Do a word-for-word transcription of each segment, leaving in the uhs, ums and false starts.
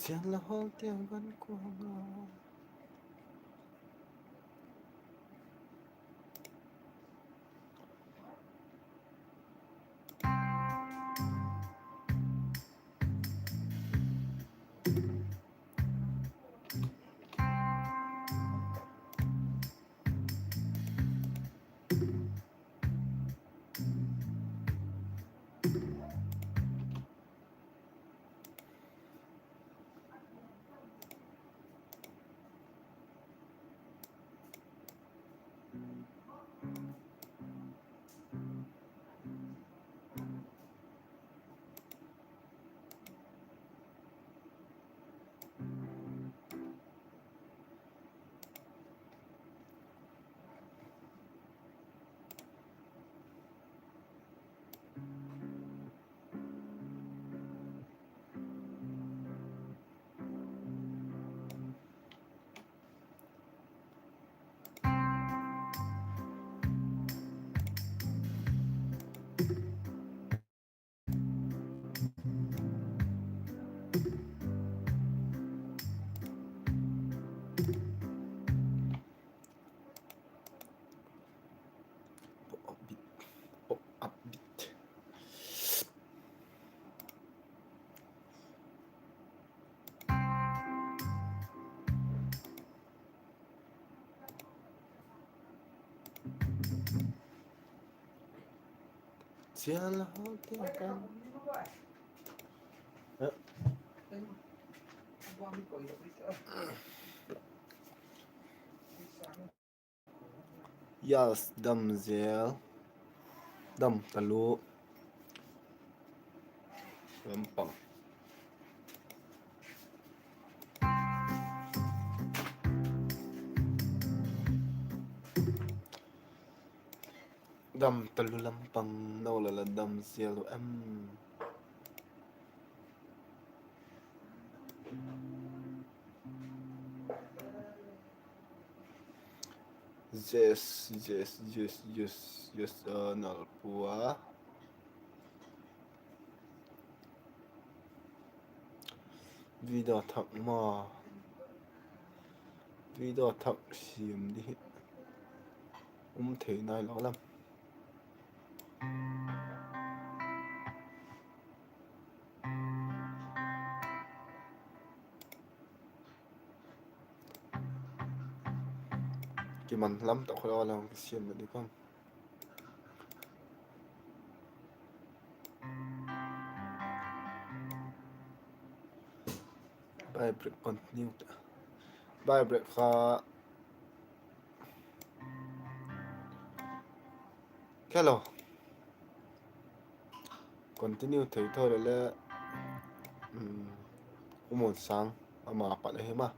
Chian la hawl tia gan kuang a. Chian la hawl tia gan. Yes, dam zel. Dam talu. Lampang. Dam talu lampang, no la la dam zel u em? Yes, yes, yes, yes, yes, uh, Nalpua. Video thak ma. Video thak siam di hi. Um thei nai lo lam. Kiman lam tak kholo lam kisiam na di kon. By break continue. By break kha. Hello. Continue thei tho le le, um, U Munsang ama pat ahi ma.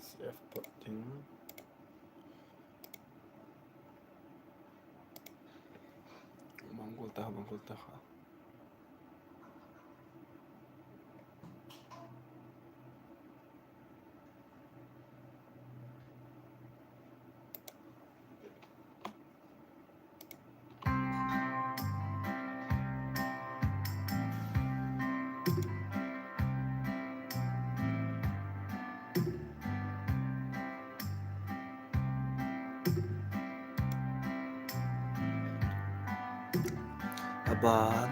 Save pot ding. Mangkul ta, mangkul ta kha. A ban.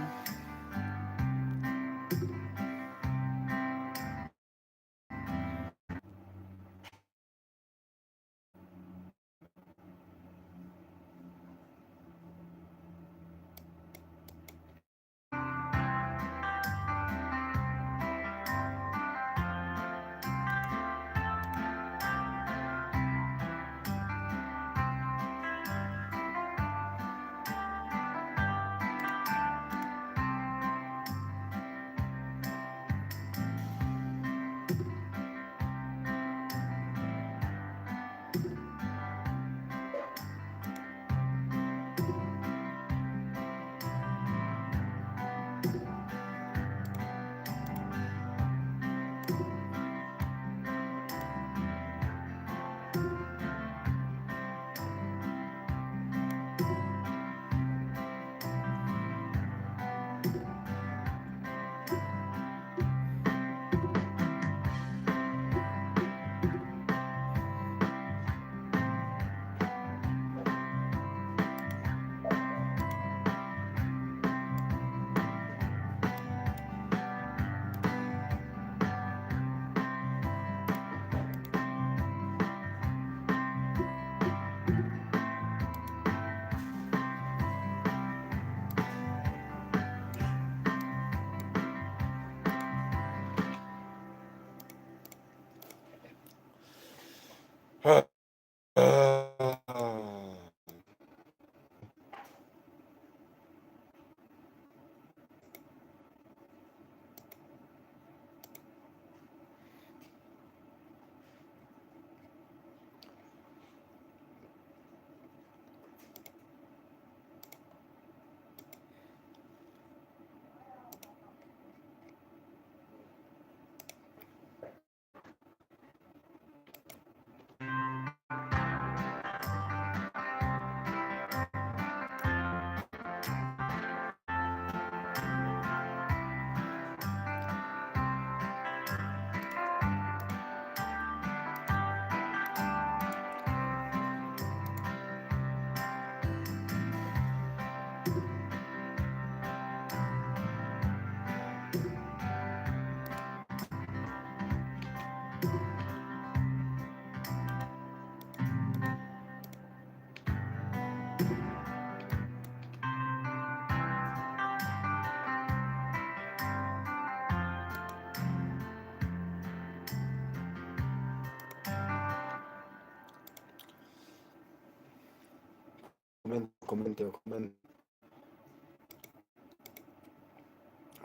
comment teu, comment,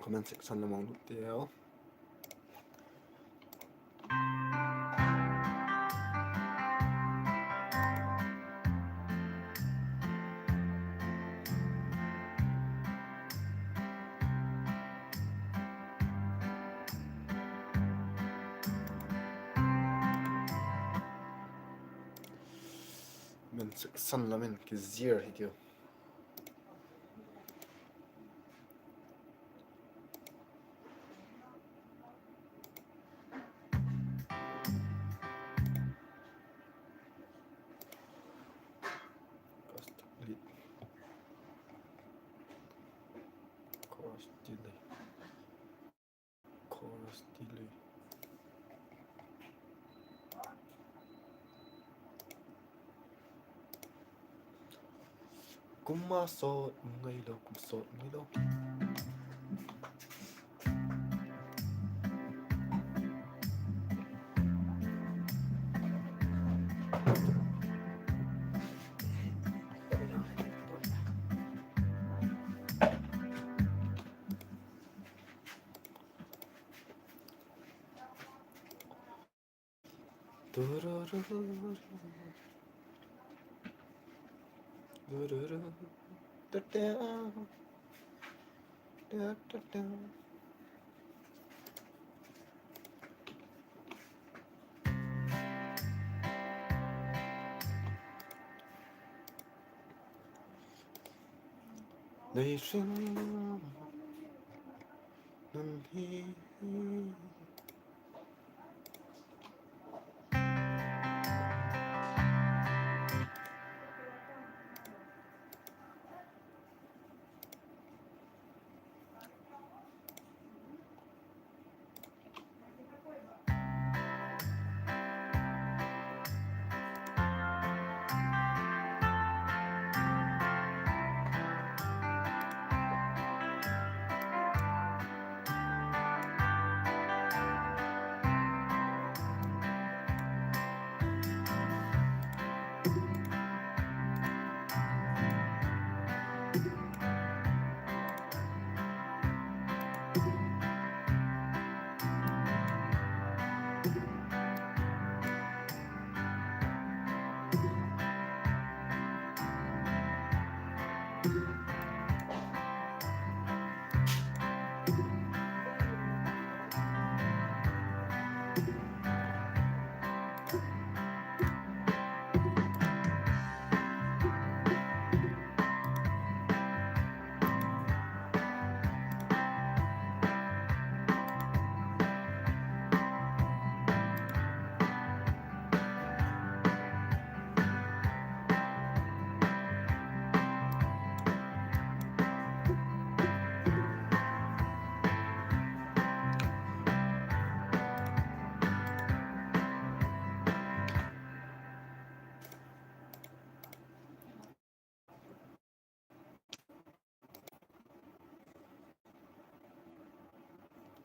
comment section lam ah lut teu. Comment section lam in kizir hi tiu. Chorus delay. Chorus delay. Kum ma sawt ngai lo, kum sawt ngai lo. Nei hring nan hi.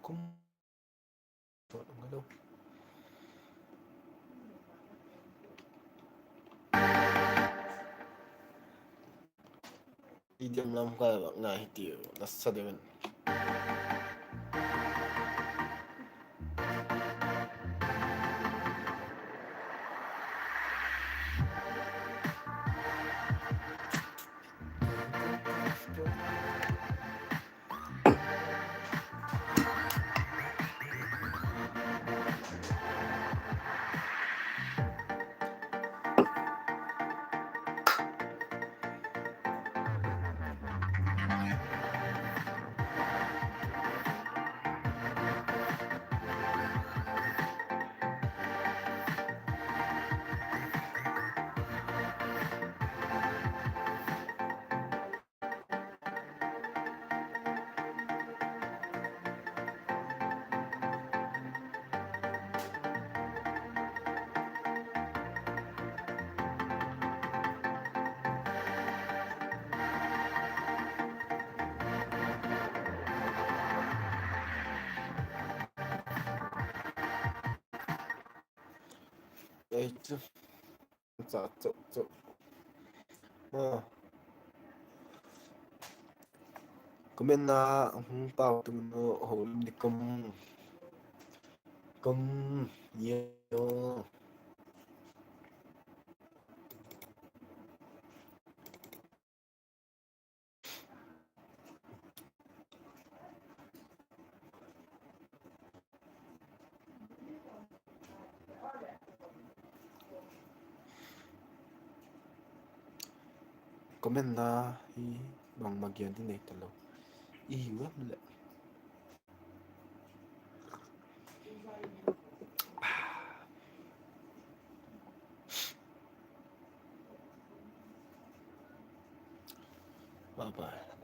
Kum sawt ngai lo. Idiom lam ka ngai hi tiu, nasa deu in. Ei chu. Cha chu chu. Ma. Comment na hung pau tu nu ho lim di kom. Kom, yo. Comment na hi bangma gen di nei talo. I hiu em leh. Bye bye.